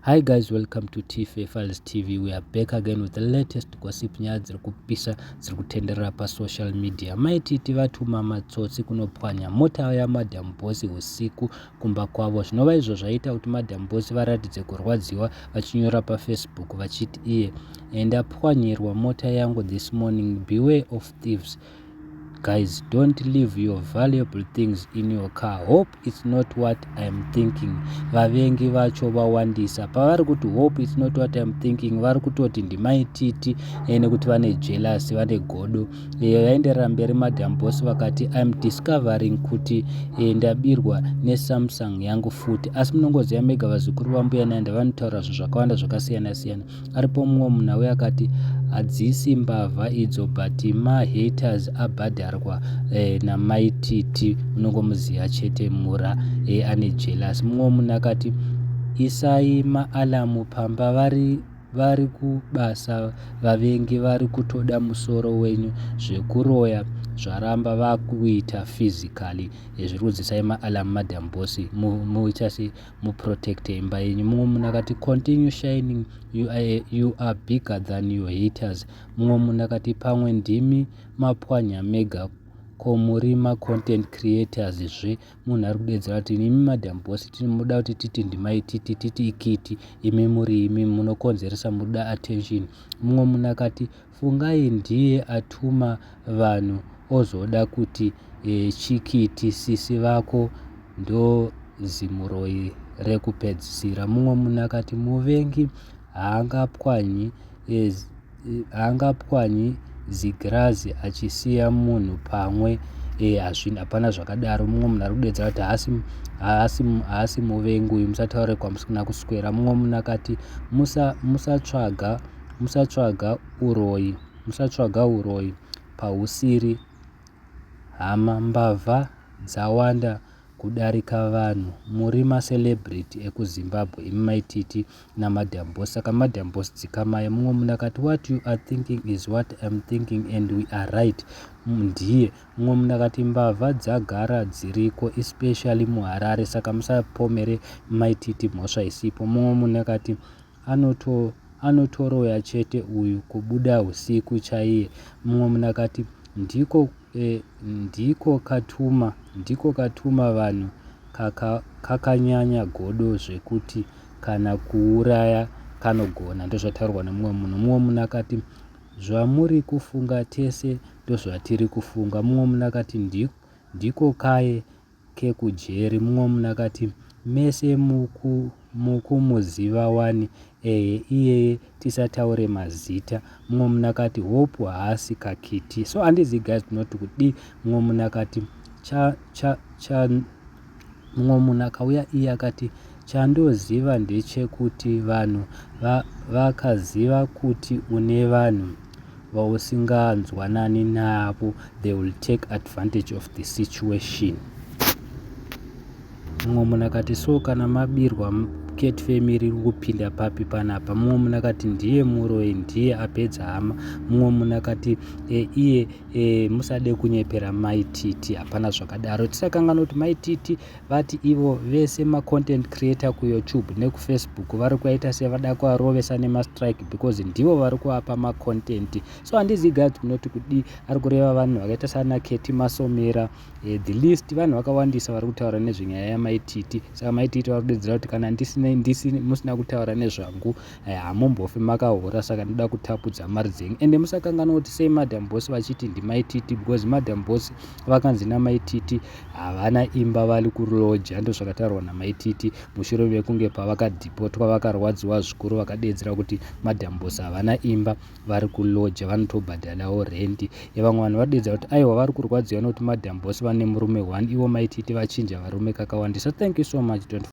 Hi guys, welcome to TFA Files TV. We are back again with the latest gossip, nyaya dziri kupisa dziri kutenderera pasocial media. MaiTiti vatuma matsotsi kunopwanya mota yaMadam Boss usiku kumba kwavo, zvinova izvo zvaita kuti Madam Boss varatidze kurwadziwa vachinyora paFacebook vachiti iye, "Ndapwanyirwa mota yangu this morning. Beware of thieves guys, don't leave your valuable things in your car. Hope it's not what I'm thinking. Vavengi vacho vawandisa." Pavari kuti "Hope it's not what I'm thinking," vari kutoti ndiMaiTiti, nekuti vane jealous, vane godo. Vaenderera mberi Madam Boss vakati, "I'm discovering kuti ndabirwa neSamsung yangu futi." Asi munongoziva mega, vazukuru vambuya Nanda vanotaura zvinhu zvakawanda zvakasiyana-siyana. Aripo mumwe munhu auya akati hadzisi mbavha idzo, but mahaters abhadharwa naMaiTiti. Munongomuziva chete mura, ane jealous. Mumwe munhu akati, "Isai maalarm pamba, vari kubasa vavengi vari kutoda musoro wenyu. Zvekuroya zvaramba, vakuita physically." Zviri kudzisai maalarm, Madam Boss, muita se muprotecte imba yenyu. Mumwe munhu akati, "Continue shining, you are bigger than your haters." Mumwe munhu akati, "Pamwe ndimi mapwanya mega, ko muri macontent creators zve." Munhu ari kudedzera kuti imi Madam Boss tinomuda kuti titi ndiMaiTiti, titi ikiti, imi muri imi munokonzeresa, muda attention. Mumwe munhu akati, "Fungai ndiye atuma vanhu ozoda kuti chikiti sisi vako ndo zimuroi rekupedzisira." Mumwe munhu akati, "Muvengi haangapwanyi zigirazi achisiya munhu pamwe, hapana zvakadaro." Mumwe munhu ari kudedzera kuti haasi muvengi uyu, musataure kwamusina kuswera. Mumwe munhu akati, "Musatsvaga uroyi, musatsvaga uroyi pausiri hama. Mbavha dzawanda kudarika vanhu. Muri macelebrity ekuZimbabwe imi MaiTiti naMadam Boss, saka Madam Boss dzikamai." Mumwe munhu akati, "What you are thinking is what I'm thinking and we are right." Ndiye mumwe munhu akati, "Mbavha dzagara dziriko, especially muHarare, saka musapomere MaiTiti mhosva isipo." Mumwe munhu akati, "Anotoroya chete uyu, kubuda usiku chaiye." Mumwe munhu akati, "Ndiko katuma vanhu kakanyanya godo zvekuti kana kuuraya kanogona." Ndozvataurwa nemumwe munhu. Mumwe munhu akati, "Zvamuri kufunga tese ndozvatiri kufunga." Mumwe munhu akati, "Ndiko kaye kekujeri." Mumwe munhu akati, "Mese mukumuziva wani, ehe iyeye, tisataure mazita." Mumwe munhu akati, "Hope haasi kakiti." So handizivi guys, tinoti kudi. Mumwe munhu akati cha, cha, cha. Mumwe munhu akauya iye akati, "Chandoziva ndechekuti vanhu vakaziva kuti une vanhu vausinganzwanani navo, they will take advantage of the situation." Mumwe munhu akati, "So kana mabirwa, Cat Family iri kupinda papi panapa?" Mumwe munhu akati, "Ndiye muroi, ndiye apedza hama." Mumwe munhu akati, iye musade kunyepera MaiTiti, hapana zvakadaro. Tisakanganwa kuti MaiTiti vati ivo vese macontent creator kuYouTube nekuFacebook vari kuaita sevada kuvarovesa nemastrike because ndivo vari kuvapa macontent. So handizivi guys, munoti kudi? Ari kureva vanhu vakaita sana Keti Masomera, the list, vanhu vakawandisa vari kutaura nezvenyaya yaMaiTiti. Saka MaiTiti vari kudedzera kuti kana musina kutaura nezvangu, hamumbofi makahora, saka ndoda kutapudza mari dzenyu. Ende musakanganwa kuti sei Madam Boss vachiti ndiMaiTiti, because Madam Boss vakanzi naMaiTiti havana imba, vari kuloja. Ndo zvakataurwa naMaiTiti mushure mekunge pavakadhipotwa vakarwadziwa zvikuru, vakadedzera kuti Madam Boss havana imba, vari kuloja, vanotobhadharawo rendi. Vamwe vanhu vadedzera kuti aiwa, vari kurwadziwa nekuti Madam Boss vane murume 1, ivo MaiTiti vachinja varume kakawandisa. Thank you so much. Don't